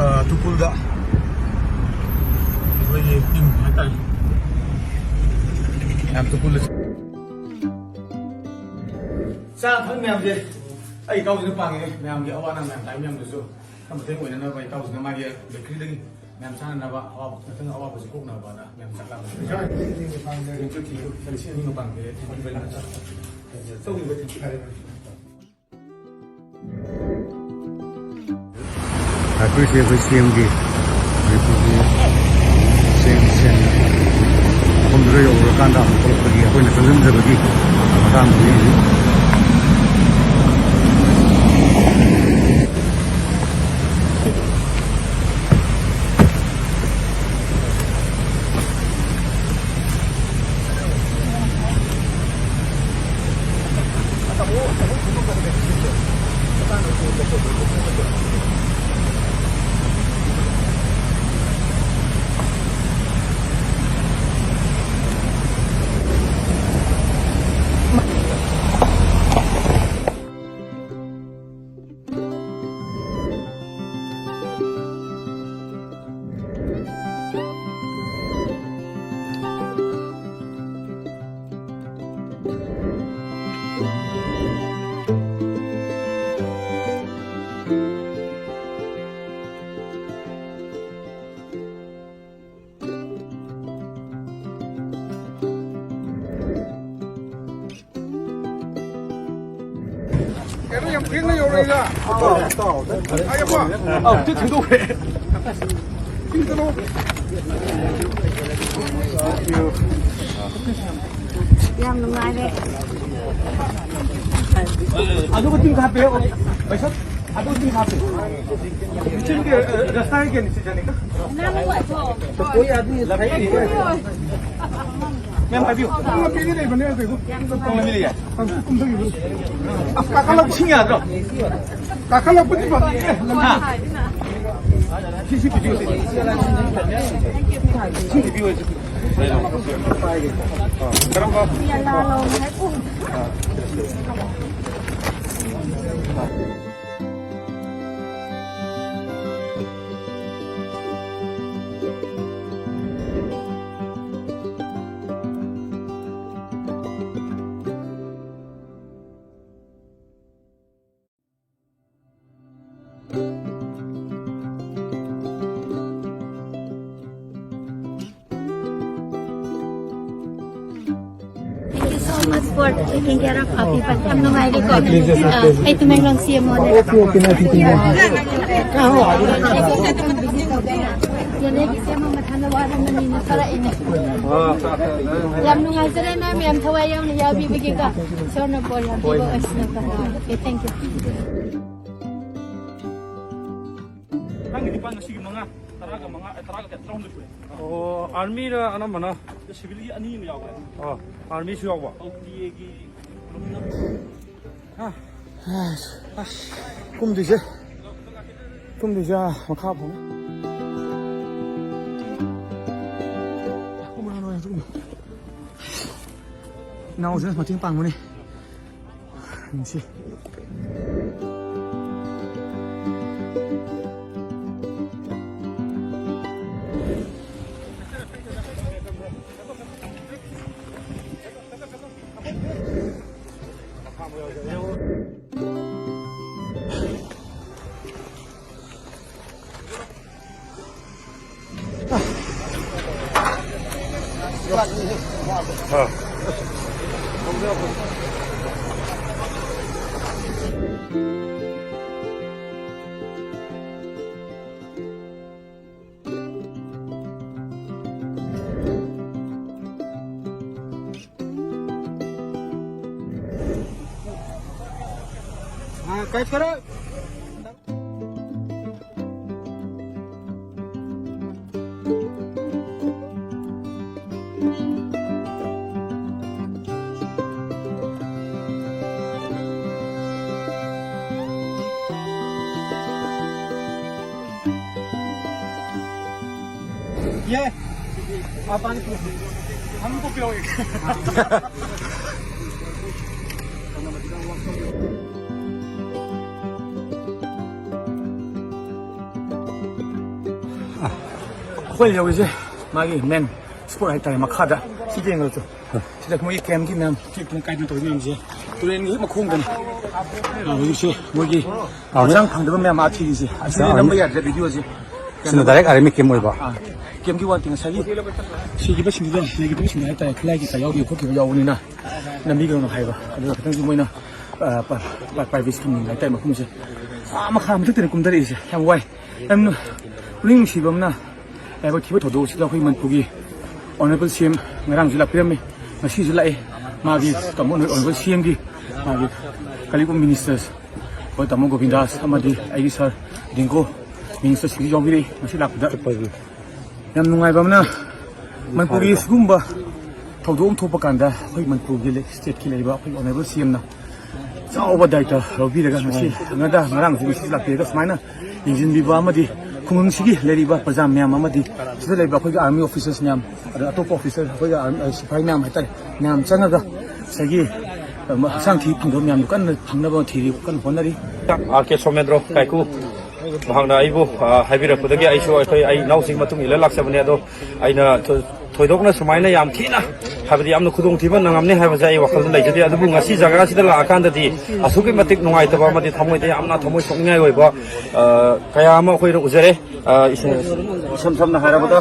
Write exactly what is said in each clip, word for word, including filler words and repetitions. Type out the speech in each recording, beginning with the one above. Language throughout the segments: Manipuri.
ꯑ, ꯇꯨꯄꯨꯜꯗ ꯑꯩꯈꯣꯏꯒꯤ ꯇꯤꯝ ꯍꯥꯏꯇꯥꯔꯦ, ꯃꯌꯥꯝ ꯇꯨꯄꯨꯜꯗ ꯆꯥ ꯊꯛ ꯃꯌꯥꯝꯁꯦ ꯑꯩ ꯏꯇꯥꯎꯁꯤꯅ ꯄꯥꯡꯉꯦ꯫ ꯃꯌꯥꯝꯒꯤ ꯑꯋꯥ ꯑꯅꯥ ꯃꯌꯥꯝ ꯇꯥꯏ ꯃꯌꯥꯝꯗꯨꯁꯨ ꯈꯔ ꯃꯇꯦꯡ ꯑꯣꯏꯅꯅꯕ ꯏꯇꯥꯎꯁꯤꯅ ꯃꯥꯒꯤ ꯕꯦꯀꯔꯤꯗꯒꯤ ꯃꯌꯥꯝ ꯆꯥꯅꯅꯕ ꯑꯋꯥꯕ, ꯃꯊꯪ ꯑꯋꯥꯕꯁꯤ ꯀꯣꯛꯅꯕꯅ ꯃꯌꯥꯝ ꯆꯥꯛ ꯂꯥꯡꯕꯁꯦ꯫ Thank you, thank you. ꯂꯤꯁꯤꯡ ꯑꯅꯤ ꯃꯄꯥꯟ ꯄꯤꯔꯦ꯫ Thank you very much. ꯇꯧꯕꯤꯕ thank you very much. ꯑꯩꯈꯣꯏꯁꯦ ꯑꯩꯈꯣꯏ ꯁꯤ ꯑꯦꯝꯒꯤ ꯃꯅꯤꯄꯨꯔꯒꯤ ꯁꯤ ꯑꯦꯝ ꯁꯦꯟ ꯃꯐꯝꯗꯨꯗ ꯌꯧꯔꯀꯥꯟꯗ ꯑꯃꯨꯛ ꯊꯣꯛꯂꯛꯄꯒꯤ ꯑꯩꯈꯣꯏꯅ ꯆꯪꯁꯤꯟꯖꯕꯒꯤ ꯃꯇꯥꯡꯗꯨꯅꯤ꯫ ꯀꯩꯅꯣ, ꯌꯥꯝ ꯊꯦꯡꯅ ꯌꯧꯔꯛꯏꯗ꯫ ꯑꯥꯎ, ꯇꯨ ꯊꯦꯡꯗꯣꯛꯈ꯭ꯔꯦ꯫ ꯌꯥꯝ ꯅꯨꯡꯉꯥꯏꯔꯦ꯫ ꯑꯗꯨꯒ ꯇꯤꯡ ꯍꯥꯞꯄꯦ꯫ ꯄꯩꯁꯥ ꯑꯗꯨ ꯇꯤꯡ ꯍꯥꯞꯄꯦ꯫ ꯃꯦꯆꯤꯟꯒꯤ, ꯑ, ꯔꯁꯇꯥꯒꯤ ꯀꯩꯅꯣ ꯁꯤꯖꯟꯅꯤꯀꯣ꯫ ꯅꯪ ꯂꯥꯛꯑꯣ꯫ ꯃꯦꯝ, ꯍꯥꯏꯕꯤꯌꯨ꯫ ꯀꯨꯝꯊꯈꯤꯕ꯫ ꯑꯁ, ꯀꯥꯈꯠꯂꯛ-, ꯏꯁꯤꯡ ꯌꯥꯗ꯭ꯔꯣ? ꯀꯥꯈꯠꯂꯛꯄꯗꯤ ꯐꯪꯉꯦ꯫ ꯍꯥ? ꯁꯤ, ꯁꯤ ꯚꯤꯗꯤꯑꯣꯁꯦ꯫ ꯁꯤ ꯚꯤꯗꯤꯑꯣꯁꯦ꯫ ꯀꯔꯝꯕ? Much for taking care of our people. ꯌꯥꯝ ꯅꯨꯡꯉꯥꯏꯔꯦꯀꯣ꯫ ꯑ, ꯑꯩ ꯇꯃꯦꯡꯂꯣꯡ ꯁꯤ ꯑꯦꯝ ꯑꯣꯅꯦ꯫ ꯌꯥꯅꯦꯒꯤ ꯁꯤ ꯑꯦꯝ ꯑꯣ ꯃꯊꯟꯗ ꯋꯥꯔꯝꯃꯅꯤꯅ ꯊꯥꯔꯛꯏꯅꯦ꯫ ꯌꯥꯝ ꯅꯨꯡꯉꯥꯏꯖꯔꯦ ꯃꯦꯝ, ꯌꯥꯝ ꯊꯋꯥꯏ ꯌꯥꯎꯅ ꯌꯥꯎꯕꯤꯕꯒꯤꯀꯣ꯫ ꯏꯁꯣꯔꯅ ꯕꯣꯔ ꯌꯥꯝ ꯄꯤꯕ ꯑꯣꯏꯁꯅꯨꯀꯣ꯫ Okay, thank you. ꯅꯪꯒꯤ ꯅꯤꯄꯥꯟ ꯉꯁꯤꯒꯤ ꯃꯉꯥ, ꯇꯔꯥꯒ ꯃꯉꯥ, ꯑꯦ, ꯇꯔꯥꯒ ꯀꯌꯥ? ꯇꯔꯥꯍꯨꯝꯗꯣꯏ ꯁꯨꯔꯦ꯫ ꯑꯣ, ꯑꯥꯔꯃꯤꯔ ꯑꯅꯝꯕꯅ? ꯁꯤꯚꯤꯜꯒꯤ ꯑꯅꯤ ꯑꯃ ꯌꯥꯎꯈ꯭ꯔꯦ꯫ ꯑꯣ, ꯑꯥꯔꯃꯤꯁꯨ ꯌꯥꯎꯕ? ꯑꯧ, ꯇꯤ ꯑꯦꯒꯤ ꯄꯨꯂꯞꯅ꯫ ꯑꯁ, ꯀꯨꯝꯗꯣꯏꯁꯦ, ꯀꯨꯝꯗꯣꯏꯁꯦ, ꯑꯥ, ꯃꯈꯥ ꯐꯥꯎꯅ꯫ ꯀꯨꯝꯃꯨ, ꯀꯨꯝꯃꯨ, ꯀꯨꯝꯃꯨ꯫ ꯏꯅꯥꯎꯁꯤꯅ ꯃꯇꯦꯡ ꯄꯥꯡꯕꯅꯤ꯫ ꯅꯨꯡꯁꯤ꯫ हाँ, कैच करो। ये, आप पानी पियो। हमको पियो एक। ꯑꯩꯈꯣꯏ ꯌꯧꯔꯤꯁꯦ ꯃꯥꯒꯤ ꯃꯦꯟ ꯁ꯭ꯄꯣꯠ ꯍꯥꯏꯇꯥꯔꯦ, ꯃꯈꯥꯗ ꯁꯤ ꯌꯦꯡꯉꯁꯨ꯫ ꯁꯤꯗ ꯃꯣꯏꯒꯤ ꯀꯦꯝꯒꯤ ꯃꯌꯥꯝ ꯀꯦꯛꯇꯅ ꯀꯥꯏꯗꯅ ꯇꯧꯔꯤ ꯃꯌꯥꯝꯁꯦ ꯇꯨꯔꯦꯟꯒꯤ ꯍꯦꯛ ꯃꯈꯣꯡꯗꯅꯤ꯫ ꯑ, ꯍꯧꯖꯤꯛꯁꯦ ꯃꯣꯏꯒꯤ ꯍꯛꯆꯥꯡ ꯐꯪꯗꯕ ꯃꯌꯥꯝ ꯑꯥ ꯊꯤꯔꯤꯁꯦ꯫ ꯑꯁꯤꯗꯤ ꯅꯝꯕ ꯌꯥꯗ꯭ꯔꯦ ꯚꯤꯗꯤꯑꯣꯁꯦ꯫ ꯁꯤꯅ ꯗꯥꯏꯔꯦꯛ ꯑꯥꯔꯃꯤ ꯀꯦꯝ ꯑꯣꯏꯕ꯫ ꯑꯥ, ꯀꯦꯝꯒꯤ ꯋꯥ ꯅꯠꯇꯦ, ꯉꯁꯥꯏꯒꯤ ꯁꯤꯈꯤꯕꯁꯤꯡꯗꯨꯗ ꯂꯩꯈꯤꯗꯕꯁꯤꯡꯗ ꯍꯥꯏꯇꯥꯔꯦ, ꯈꯨꯠꯂꯥꯏ ꯀꯩꯀꯥ ꯌꯥꯎꯈꯤꯕ ꯈꯣꯠꯈꯤꯕ ꯌꯥꯎꯕꯅꯤꯅ ꯂꯝꯕꯤꯒꯤ ꯑꯣꯏꯅ ꯍꯥꯏꯕ, ꯑꯗꯨꯒ ꯈꯤꯇꯪꯁꯨ ꯃꯣꯏꯅ, ꯑꯥ, ꯄ꯭ꯔꯥꯏꯚꯦꯁꯤ ꯊꯝꯅꯤꯡꯕ ꯍꯥꯏꯇꯥꯔꯦ ꯃꯐꯝꯁꯦ꯫ ꯑꯥ, ꯃꯈꯥ ꯃꯊꯛꯇꯅꯤ ꯀꯨꯝꯊꯔꯛꯏꯁꯦ꯫ ꯌꯥꯝ ꯋꯥꯏ꯫ ꯌꯥꯝꯅ ꯄꯨꯛꯅꯤꯡ ꯅꯨꯡꯁꯤꯕ ꯑꯃꯅ, ꯂꯥꯏꯕꯛ ꯊꯤꯕ ꯊꯧꯗꯣꯛ ꯑꯁꯤꯗ ꯑꯩꯈꯣꯏ ꯃꯅꯤꯄꯨꯔꯒꯤ ꯑꯣꯅꯔꯦꯕꯜ ꯁꯤ ꯑꯦꯝ ꯉꯔꯥꯡꯁꯨ ꯂꯥꯛꯄꯤꯔꯝꯃꯤ, ꯉꯁꯤꯁꯨ ꯂꯥꯛꯑꯦ꯫ ꯃꯥꯒꯤ ꯇꯥꯃꯣ ꯑꯣꯅꯔꯦꯕꯜ ꯁꯤ ꯑꯦꯝꯒꯤ ꯃꯥꯒꯤ ꯀꯂꯤꯛꯄ ꯃꯤꯅꯤꯁꯇꯔ, ꯑꯩꯈꯣꯏ ꯇꯥꯃꯣ ꯒꯣꯕꯤꯟꯗꯥꯁ ꯑꯃꯗꯤ ꯑꯩꯒꯤ ꯁꯥꯔ ꯗꯤꯡꯒꯣ ꯃꯤꯅꯤꯁꯇꯔꯁꯤꯡꯁꯨ ꯌꯥꯎꯕꯤꯔꯛꯏ ꯉꯁꯤ ꯂꯥꯛꯄꯗ꯫ ꯌꯥꯝ ꯅꯨꯡꯉꯥꯏꯕ ꯑꯃꯅ, ꯃꯅꯤꯄꯨꯔꯒꯤ ꯁꯤꯒꯨꯝꯕ ꯊꯧꯗꯣꯛ ꯑꯃ ꯊꯣꯛꯄ ꯀꯥꯟꯗ ꯑꯩꯈꯣꯏ ꯃꯅꯤꯄꯨꯔꯒꯤ ꯂꯩ-, ꯁ꯭ꯇꯦꯠꯀꯤ ꯂꯩꯔꯤꯕ ꯑꯩꯈꯣꯏ ꯑꯣꯅꯔꯦꯕꯜ ꯁꯤ ꯑꯦꯝꯅ ꯆꯥꯎꯕ ꯗꯥꯏꯇ ꯂꯧꯕꯤꯔꯒ ꯉꯁꯤ ꯉꯔꯥꯡ, ꯉꯔꯥꯡꯁꯨ ꯉꯁꯤꯁꯨ ꯂꯥꯛꯄꯤꯔꯒ ꯁꯨꯃꯥꯏꯅ ꯌꯦꯡꯁꯤꯟꯕꯤꯕ ꯑꯃꯗꯤ ꯈꯨꯡꯒꯪꯁꯤꯒꯤ ꯂꯩꯔꯤꯕ ꯄ꯭ꯔꯖꯥ ꯃꯌꯥꯝ ꯑꯃꯗꯤ ꯁꯤꯗ ꯂꯩꯕ ꯑꯩꯈꯣꯏꯒꯤ ꯑꯥꯔꯃꯤ ꯑꯣꯐꯤꯁꯔꯁ ꯃꯌꯥꯝ, ꯑꯗꯨꯒ ꯑꯇꯣꯞꯄ ꯑꯣꯐꯤꯁꯔ, ꯑꯩꯈꯣꯏꯒꯤ ꯑꯥꯔꯃꯤ, ꯁꯤꯐꯥꯏ ꯃꯌꯥꯝ ꯍꯥꯏꯇꯥꯔꯦ, ꯃꯌꯥꯝ ꯆꯪꯉꯒ ꯉꯁꯥꯏꯒꯤ, ꯑ, ꯍꯛꯆꯥꯡ ꯊꯤ ꯐꯪꯗꯕ ꯃꯌꯥꯝꯗꯣ ꯀꯟꯅ ꯐꯪꯅꯕ ꯊꯤꯔꯤ, ꯀꯟꯅ ꯍꯣꯠꯅꯔꯤ꯫ ꯑꯥꯔ ꯀꯦ ꯁꯣꯃꯦꯟꯗ꯭ꯔꯣ ꯀꯥꯏꯀꯨ, ꯃꯍꯥꯛꯅ ꯑꯩꯕꯨ, ꯑ, ꯍꯥꯏꯕꯤꯔꯛꯄꯗꯒꯤ ꯑꯩꯁꯨ ꯑꯩꯈꯣꯏ, ꯑꯩ ꯏꯅꯥꯎꯁꯤꯡ ꯃꯇꯨꯡ ꯏꯜꯂ ꯂꯥꯛꯆꯕꯅꯦ꯫ ꯑꯗꯣ ꯑꯩꯅ ꯊꯣ-, ꯊꯣꯏꯗꯣꯛꯅ ꯁꯨꯃꯥꯏꯅ ꯌꯥꯝ ꯊꯤꯅ, ꯍꯥꯏꯕꯗꯤ ꯌꯥꯝꯅ ꯈꯨꯗꯣꯡꯊꯤꯕ ꯅꯪꯉꯝꯅꯤ ꯍꯥꯏꯕꯁꯦ ꯑꯩ ꯋꯥꯈꯜꯗ ꯂꯩꯖꯗꯦ꯫ ꯑꯗꯨꯕꯨ ꯉꯁꯤ ꯖꯒꯥꯁꯤꯗ ꯂꯥꯛꯑꯀꯥꯟꯗꯗꯤ ꯑꯁꯨꯛꯀꯤ ꯃꯇꯤꯛ ꯅꯨꯡꯉꯥꯏꯇꯕ ꯑꯃꯗꯤ ꯊꯃꯣꯏꯗ ꯌꯥꯝꯅ ꯊꯃꯣꯏ ꯁꯣꯛꯅꯤꯡꯉꯥꯏ ꯑꯣꯏꯕ, ꯑ, ꯀꯌꯥ ꯑꯃ ꯑꯩꯈꯣꯏꯅ ꯎꯖꯔꯦ꯫ ꯑ, ꯏꯁ-, ꯏꯁꯝ ꯁꯝꯅ ꯍꯥꯏꯔꯕꯗ,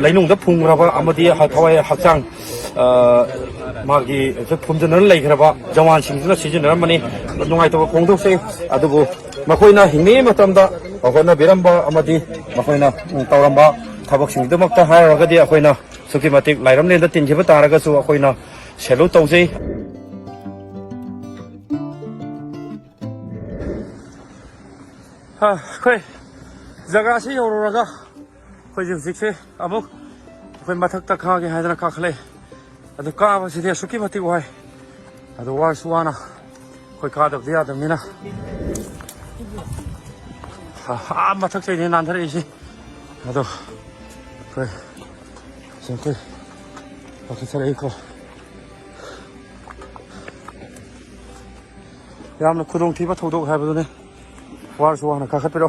ꯂꯩꯅꯨꯡꯗ ꯐꯨꯝꯈ꯭ꯔꯕ ꯑꯃꯗꯤ ꯍ-, ꯊꯋꯥꯏ ꯍꯛꯆꯥꯡ, ꯑ, ꯃꯥꯒꯤ ꯐꯨꯝꯖꯤꯟꯅꯔ ꯂꯩꯈ꯭ꯔꯕ ꯖꯋꯥꯟꯁꯤꯡꯗꯨꯅ ꯁꯤꯖꯤꯟꯅꯔꯝꯕꯅꯤ꯫ ꯅꯨꯡꯉꯥꯏꯇꯕ ꯐꯣꯡꯗꯣꯛꯆꯩ꯫ ꯑꯗꯨꯕꯨ ꯃꯈꯣꯏꯅ ꯍꯤꯡꯂꯤꯉꯩ ꯃꯇꯝꯗ ꯍꯣꯠꯅꯕꯤꯔꯝꯕ ꯑꯃꯗꯤ ꯃꯈꯣꯏꯅ ꯇꯧꯔꯝꯕ ꯊꯕꯛꯁꯤꯡꯒꯤꯗꯃꯛꯇ ꯍꯥꯏꯔꯨꯔꯒꯗꯤ ꯑꯩꯈꯣꯏꯅ ꯑꯁꯨꯛꯀꯤ ꯃꯇꯤꯛ ꯂꯥꯏꯔꯝꯂꯦꯟꯗ ꯇꯤꯟꯈꯤꯕ ꯇꯥꯔꯒꯁꯨ ꯑꯩꯈꯣꯏꯅ salute ꯇꯧꯖꯩ꯫ ꯑ, ꯑꯩꯈꯣꯏ ꯖꯒꯥꯁꯤ ꯌꯧꯔꯨꯔꯒ ꯑꯩꯈꯣꯏꯁꯦ ꯍꯧꯖꯤꯛꯁꯦ ꯑꯃꯨꯛ ꯑꯩꯈꯣꯏ ꯃꯊꯛꯇ ꯀꯥꯒꯦ ꯍꯥꯏꯗꯅ ꯀꯥꯈꯠꯂꯛꯑꯦ꯫ ꯑꯗꯨ ꯀꯥꯕꯁꯤꯗꯤ ꯑꯁꯨꯛꯀꯤ ꯃꯇꯤꯛ ꯋꯥꯏ꯫ ꯑꯗꯨ ꯋꯥꯔꯁꯨ ꯋꯥꯅ ꯑꯩꯈꯣꯏ ꯀꯥꯗꯕꯗꯤ ꯌꯥꯗꯕꯅꯤꯅ, ꯑꯥ ꯃꯊꯛꯇꯩꯅꯦ ꯅꯥꯟꯊꯔꯛꯏꯁꯦ꯫ ꯑꯗꯣ ꯑꯩꯈꯣꯏ ꯁꯦ ꯑꯩꯈꯣꯏ ꯀꯥꯈꯠꯆꯔꯛꯏꯀꯣ꯫ ꯌꯥꯝꯅ ꯈꯨꯗꯣꯡꯊꯤꯕ ꯊꯧꯗꯣꯛ ꯍꯥꯏꯕꯗꯨꯅꯤ꯫ ꯋꯥꯔꯁꯨ ꯋꯥꯅ ꯀꯥꯈꯠꯄꯤꯔꯣ꯫